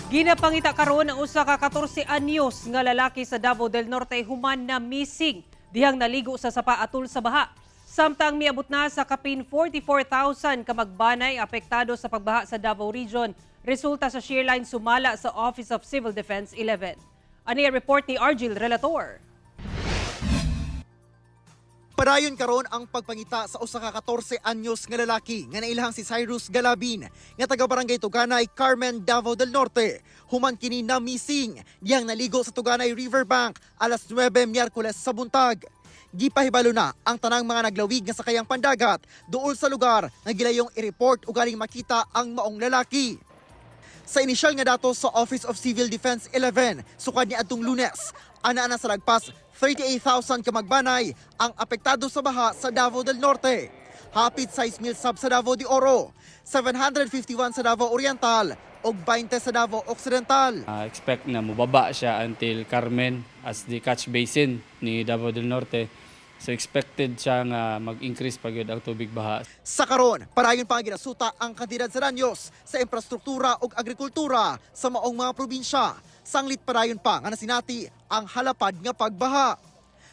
Ginapangita karon ang usa ka 14 anyos nga lalaki sa Davao del Norte human na missing dihang naligo sa sapa atul sa baha. Samtang miabot na sa kapin 44,000 ka magbanay apektado sa pagbaha sa Davao Region resulta sa shear line, sumala sa Office of Civil Defense 11. Ani ang report ni Argil Relator. Padayon karon ang pagpangita sa usa ka 14 anyos nga lalaki nga nailhang si Cyrus Galabin nga taga Barangay Tuganay, Carmen, Davao del Norte. Human kini na missing diyang naligo sa Tuganay Riverbank alas 9 Miyerkules sa buntag. Gipahibalo na ang tanang mga naglawig nga sakayang pandagat duol sa lugar nga gilayong i-report ugaling makita ang maong lalaki. Sa inisyal nga datos sa Office of Civil Defense 11, sukad ni adtong Lunes, ana na sa lagpas 38,000 ka magbanay ang apektado sa baha sa Davao del Norte. Hapit 6,000 sab sa Davao de Oro, 751 sa Davao Oriental ug 20 sa Davao Occidental. Expect na mubaba siya until Carmen as the catch basin ni Davao del Norte. So expected siya nga mag-increase pa gyud ang tubig baha. Sa karon, padayon pa ang ginasuta ang kantidad sa danyos sa infrastruktura ug agrikultura sa maong mga probinsya. Sanglit padayon pa nga nasinati ang halapad nga pagbaha.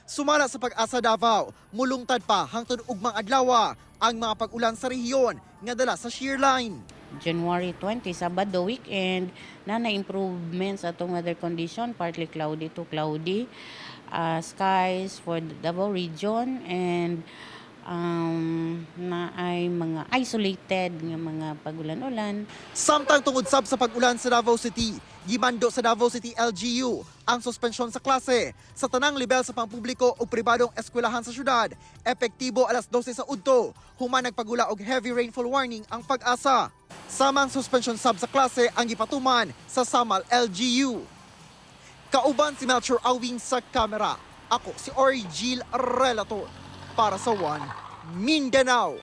Sumala sa Pag-asa Davao, mulungtad pa hangtod ugmang adlaw ang mga pag-ulan sa rehiyon nga dala sa shear line. January 20, Sabado weekend, na na improvement sa atong weather condition, partly cloudy to cloudy skies for the Davao region and na ay mga isolated nga mga pagulan-ulan. Samtang tungod sab sa pag-ulan sa Davao City, gimando sa Davao City LGU ang suspensyon sa klase sa tanang lebel sa pampubliko o pribadong eskwelahan sa syudad, epektibo alas 12 sa udto, human nagpagula og heavy rainfall warning ang Pag-asa. Samang suspensyon sab sa klase ang gipatuman sa Samal LGU. Kauban si Melchor Awing sa kamera. Ako si Origil Relator para sa One Mindanao.